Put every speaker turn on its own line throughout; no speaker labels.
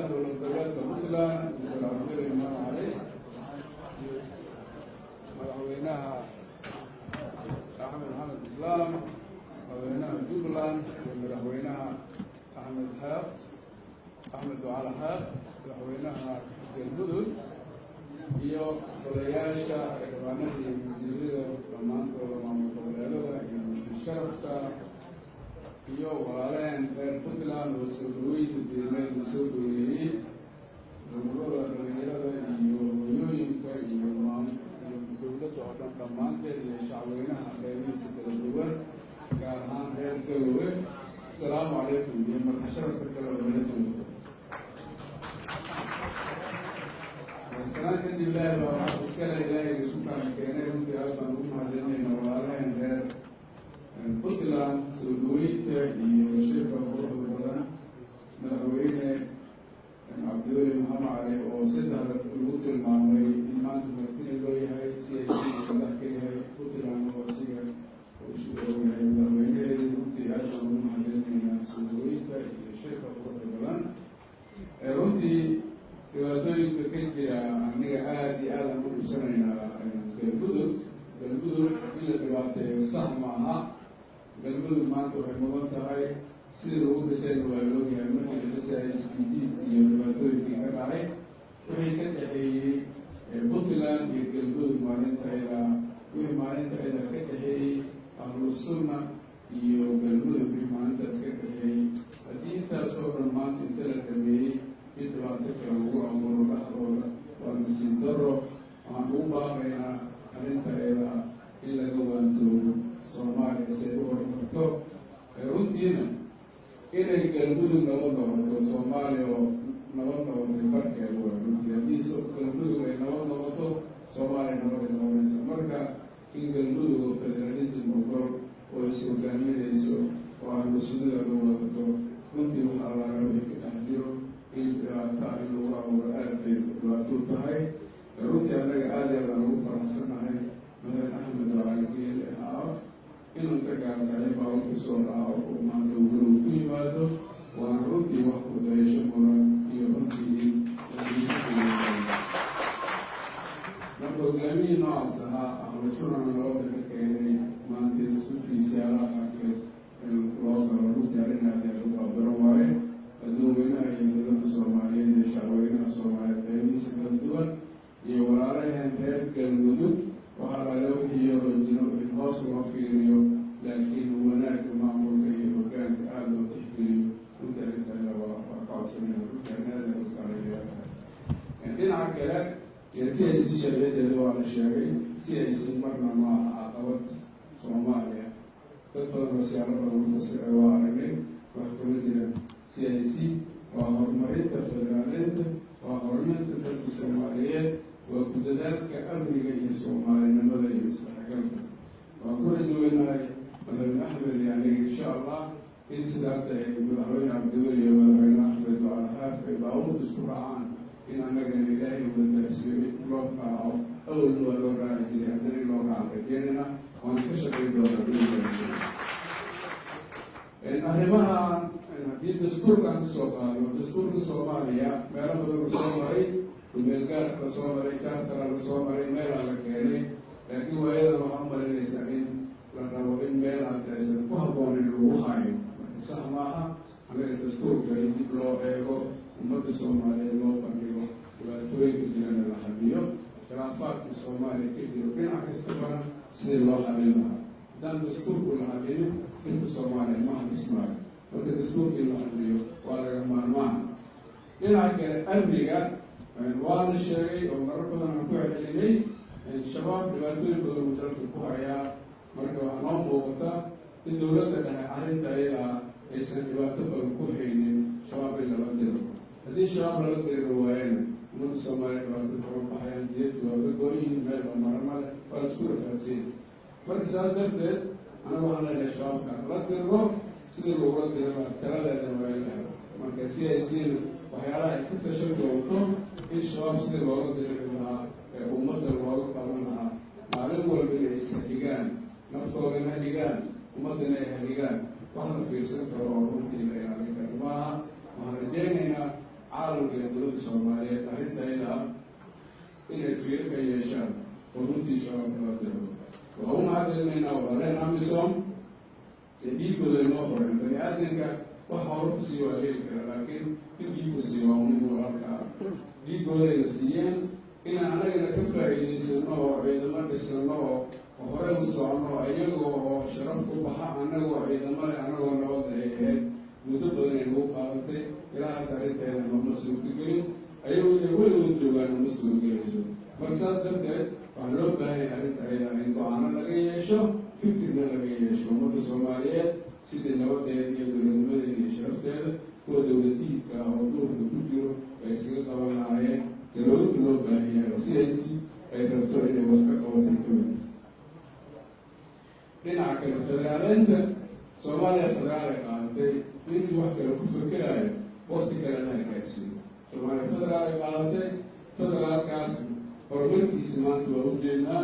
Dowlad goboleedka Puntland, Doctor Cabdiweli Maxamed Cali, madaxweynaha Axmed Maxamed Islaam, madaxweynaha Jubbaland, iyo madaxweynaha Axmed Xaaq, Axmed Ducaale Xaaq, madaxweynaha Galmudug, iyo golayaasha xildhibaanada iyo wasiirada dhammaantooda maamul goboleedada iyo mufti sharafka iyo walaalaheen reer Puntland oo soo dhaweynta diimeed la soo dhaweeyey, ururada dhalinyarada iyo hooyooyinka iyo iyo dowladda oo dhan dhammaanteed iyo shacweynaha qeybihiisa kala duwan, gaar ahaan reer Garowe, asalaamu calaykum, iyo marti sharafka kale oo nala joogta. Sanaan kadib, Ilaahay baa waxaa iskale, Ilaahay isku kaana keenay. Runtii aad baan ugu mahadcelinayna walaalaheen reer Puntland soo dhaweynta iyo shirka quruxda badan. Madaxweyne Cabdiweli Maxamed Cali oo saddexda lagu tilmaamay in maanta martini loo yahay, si ay si madax ka yahay Puntland oo asiga uu yahay madaxweyneheedii, runtii aad baan ugu mahadcelinaynaa soo dhaweynta iyo shirka quruxda badan. Runtii dhibaatooyinka ka jira aniga aada iyo aad aan u dhibsanaynaa. Galmudug, Galmudug in la dhibaateeyo sax maaha. Galmudug maanta waxay mudan tahay sidii lagu dhisayna waa loogyahay. Markii la dhisayay iskijiid iyo dhibaatooyinkii ka dhacay wixii ka dhexeeyey Puntland iyo Galmudug maalinta aydaa, wixii maalinta aydaa ka dhexeeyey Ahlu Sunna iyo Galmudug, wixii maalintaas ka dhexeeyey, haddii intaasoo dhan maanta inta la dhameeyey in dhibaato kale lagu abuuro dhexdooda waa nasiib daro. Waxaan ugu baaqaynaa arrinta ayada in laga waantoobo Soomaaliya si ay u horumarto. Runtiina inay Galmudug nabad noqoto, Soomaaliya oo nabad noqotay barkeeda waa. Runtii haddii Galmudug ay nabad noqoto, Soomaaliya nabad ay noqonaysa. Marka in Galmudug oo federalism ogol oo is hogaaminayso oo ahlu sunnada la wadato, runtii waxaa laga wixii ka dhex jiro in dhibaataa in lagu abuuro aad bay dhibaato u tahay. Runtii annaga aad iyo aadaan ugu faraxsanahay madaxweyne Axmed oo Caligeele Haaf inuu inta gaalkacyo baawal kusoo raaco oo maanta uu ku yimaado, waana runtii wax ku dayasho mudan iyo runtii in. Marka hogaamihii noocaas ahaa, ahlu sunnana nabadda ka keenay, maanta isutiisaalaha qaarkeed in loo galo runtii arrin aad iyo aad u qaabdaran waaye. Dadweynaha iyo dowladda Soomaaliyeed iyo shacweynaha Soomaaliyeed qeybihiisa kala duwan iyo walaalaheen reer Galmudug, waxaa laga wixii yaroo jiro in hoos loo fiiriyo, laakiin wanaagga maamulka iyo hogaanka aada loo tixgeliyo. Runtii arrintaada waa ka codsanayna, runtii arrin aad aad u tahay. Dhinaca kale, C I C sharciyadeeda waa la sheegay. C I C marna ma aha caqabad Soomaaliya. Dad badan oo siyaalo badan u fasiray waa aragnay, wax kama jiraan. C I C waa horumarinta federaaleynta, waa horumarinta dalka Soomaaliyeed, waa ku dadaalka amniga iyo soomaalinimada iyo isdhexgalka. Waan ku rajoweynahay madaxweyne Axmed iyo aniga, insha Allah, in sida hadda ay madaxweyne Cabdiweli iyo madaxweyne Axmed Ducaale ay baabuurta isku raacaan, in annagana Ilaahay una gaarsiiyo in loo raaco. Awalna waa loo raaci jiray, haddana in loo raaco rajeynayna, waan ka shaqayn doonaa. Arrimaha haddii dastuurkaan kasoo qaado, dastuurka Soomaaliya meelo badan la soo maray, kumeelgaarka la soo maray, chartera la soo maray, meelaa la keenay, laakiin waayadan waxaa umalinaysaa in la rabo in meel hadda aysan ku habboonin lagu hayo. Marka sax maaha. Anaga dastuurka in dib loo eego, ummadda Soomaaliyeed loo bandhigo, dhibaatooyinka jirana la xaliyo, khilaafaadka Soomaaliya ka jiro dhinac kastabana sidii loo xalin lahaa. Haddaan dastuurku la xalinin, dhibka Soomaaliya ma xalismaayo. Marka dastuurka in la xaliyo waa laga maarmaan. Dhinaca kale, amniga waa la sheegay oo marar badan aan ku celcelinay. Shabaab dhibaatooyin badan uu dalka ku hayaa. Marka waxaa noo muuqata in dowladda dhexe arrinta ayadaa aysan dhibaato badan ku haynin Shabaab in lala diro. Haddii Shabaab lala diriro waayana, ummadda Soomaaliya dhibaatada kama baxayaan, jidadka waa ka goon yihiin, meel ba marama leh, waa la isku rafaadsiin. Marka saas darteed anaga waxaan leenahay Shabaabka la diriro, sidii lagula diraba taladeedana waa in la helo. Marka C I C na waxyaalaha ay ka tashan doonto in Shabaab sidii looga diriri lahaa ee ummadda looga qaban lahaa, maalin walba inay isxigaan, naftoodana haligaan, ummaddana ay haligaan, wax la fiirsan karo oo runtii la ilaalin karo maaha. Waxaan rajaynaynaa Caalamka iyo dowladda Soomaaliyeed arrintayda ah inay fiiro ka yeeshaan oo runtii Shabaabka loo tiro. Waa u mahadcelinaynaa walaaleen AMISOM ee dhiigooda inoo qoreen. Bani aadamka wax hore ku sii waa heli kara, laakiin in dhiigku sii waa mid walaalka ah. Dhiigoodayna siiyeen inaan anagana ka faa'iidaysano oo ciidamo dhisano oo horey u socono, iyagoo oo sharaf ku baxa, annagoo ciidamo leh, annagoo nabadda ay ahayd. Muddo badan ay nagu qaadatay ilaa hadda arrinteeda nooma suurtagelin. Ayagu inay weligood joogaan nama suurtagelayso. Marka saas darteed waxaa loo baahan yahay arrinta ayada in go-aano laga yeesho, fikirna laga yeesho ummadda Soomaaliyeed sidii nabadeeda iyo dowladnimadeeda iyo sharafteeda kuwa dowladiidka ah oo duurka ku jiro ay iskaga qaban lahaayeen. Talooyinka loo baahan yahay oo CIC ay rabto inay wax ka qabatay kamid. Dhinaca kale, federaaleynta Soomaaliya, federaal ay qaadatay. Ninkii wax kale ku fekeraayo wakti kalena ha gaarsiiyo. Soomaaliya federaal ay qaadatay. Federaalkaas horumarkiisa maanta waa ujeednaa,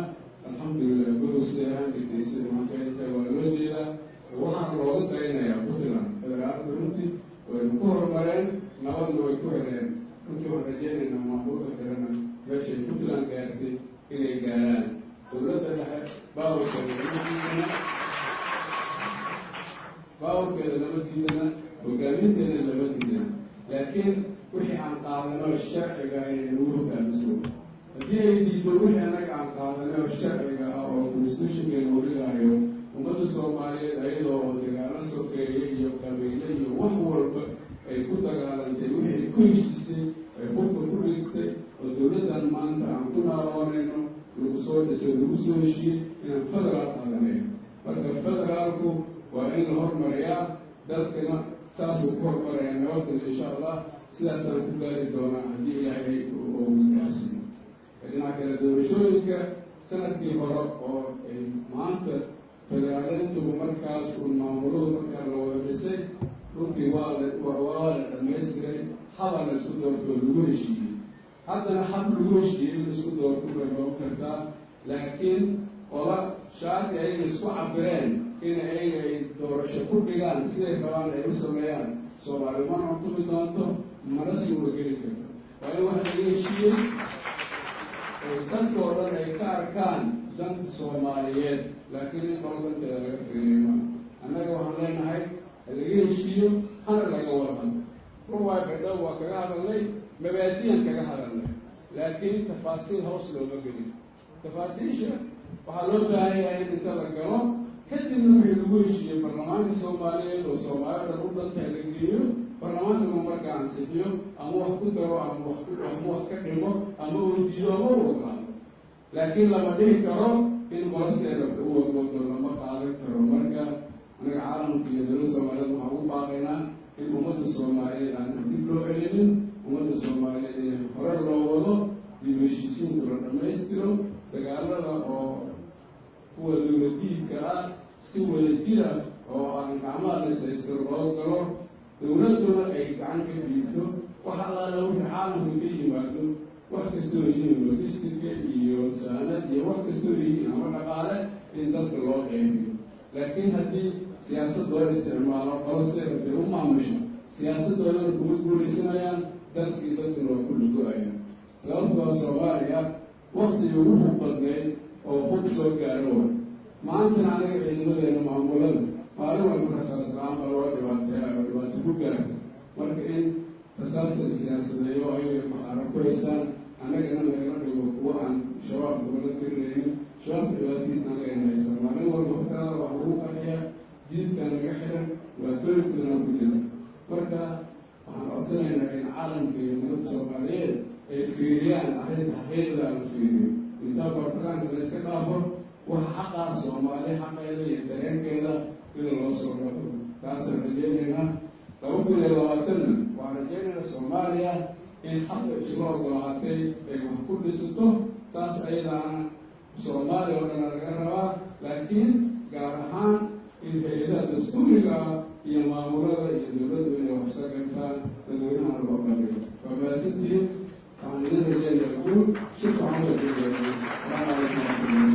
alxamdulilah. Godow siday ahaan jirtay sida maanta ay tahay waa loo jeedaa. Waxaana looga daynayaa Puntland federaalka. Runtii waynu ku horumareen, nabadna way ku heleen. Runtii waxaan rajeynaynaa maamulka kalena meeshay Puntland gaartay inay gaaraan. Dowladda dhexe baawarkeeda lama diidana, baawarkeeda lama diidana, hogaaminteeda lama diidana, laakiin wixii aan qaadano sharciga inay nagu hogaamiso. Haddii ay diido wixii annaga aan qaadanay oo sharciga ah oo constitutionkeena warigaayo, ummadda Soomaaliyeed ayadoo oo dagaalo sokeeye iyo qabiile iyo wax walba ay ku dagaalantay, wixii ay ku heshiisay ay qofka ku dhistay oo dowladdan maanta aan ku naaloonayno lagu soo dhisay, lagu soo heshiiyey inaan federaal qaadanayo. Marka federaalku waa in la hormariyaa, dalkana saasuu ku hormarayaa nabaddan, insha Allah sidaasaan ku gaari doonaa haddii Ilaahay uu gaarsiiyo. Dhinaca kale, doorashooyinka sanadkii hore oo ay maanta federaaleyntu markaas uun maamuladu markaa la wada dhisay, runtii waa la dhamaystiray. Haba la isku doorto oo lagu heshiiyey. Haddana hab lagu heshiiyey in la isku doorto bay noqon kartaa, laakiin qola shaati ayaga isku cabireen in ayaga ay doorasho ku dhigaan siday rabaan ay u sameeyaan, Soomaali mana cuntumi doonto, mana suurageli karto. Waa in wax laga heshiiyey ay dadka oo dhan ay ka arkaan danta Soomaaliyeed, laakiin in qolo danteeda laga fiiriyo maa. Annaga waxaan leenahay ha laga heshiiyo, hana laga warhado. Ruwaay Baydhabo waa kaga hadalnay, mabaadiyan kaga hadalnay, laakiin tafaasiil hoos looma gelin. Tafaasiisha waxaa loo baahan yahay in inta la galo kadibna wixii lagu heshiiyey baarlamaanka Soomaaliyeed oo Soomaalida dhan u dhantahay la geeyo. Baarlamaankanu marka ansixiyo ama wax ku daro ama ama wax ka dhimo ama uu diido ama u ogolaado, laakiin lama dhihi karo in qolo siday rabta u wadwado, lama qaadan karo. Marka anaga caalamka iyo dowladda Soomaaliyeed waxaan ugu baaqaynaa in ummadda Soomaaliyeed aan dib loo celinin, ummadda Soomaaliyeed in hore loo wado, dib heshiisiinta la dhammaystiro, dagaalada oo kuwa dowladiidka ah si wada jira oo aan gacmaha laysaysto loo galo, dowladduna ay gacan ka dhiibto. Wax allaala wixii caalamka ka yimaado, wax kastoo yihiin, logistica iyo saanad iyo wax kastoo yihiin ama dhaqaale, in dadka loo qeybiyo. Laakiin haddii siyaasad loo isticmaalo, qolo siday u maamusho siyaasaddoodana kuma guulaysanayaan, dalkii dadkuna waa ku lugo-ayaan. Sababtoo Soomaaliya waktigii ugu hub badnayd oo hub soo gaaro wa maantana anaga ciidamadeena maamulada maalin walba rasaas la-aan baa loo dhibaateeya oo dhibaato ku gaarta. Marka in rasaasta la siyaasadeeyo, ayaga maqaaro ku haystaan, annagana lagala dhigo kuwa aan Shabaabka wala dirinaynin. Shabaabka dhibaatadiisna anagana haysan, maalin walba hortaada wax lagu qarxiyaa, jididkaa naga xiran, dhibaatooyinkuna ku jira. Marka waxaan codsanaynaa in caalamka iyo dowladda Soomaaliyeed ay fiiriyaan arrinta, xaqiiqda la fiiriyo, intaa barbakanka la iska dhaafo, waxa xaqaa Soomaali xaqeeda iyo dareenkeeda in loo soo dhaqo. Taasaan rajeynaynaa. 2020-na waxaan rajeynaynaa Soomaaliya in xaqa isla ogolaatay ay wax ku dhisato. Taas ayadaana Soomaaliya oo dhana laga rabaa, laakiin gaar ahaan in hay-adaha dastuuriga ah iyo maamulada iyo dowladdu inay wax isla gartaan, dadweynahana loo bandhigo. Waa mahadsantihiin. Waxaan idin rajeynayaa guul. Shirka waxaan u rajeynayaa guul. Salaamu calaykum waraxmatullah.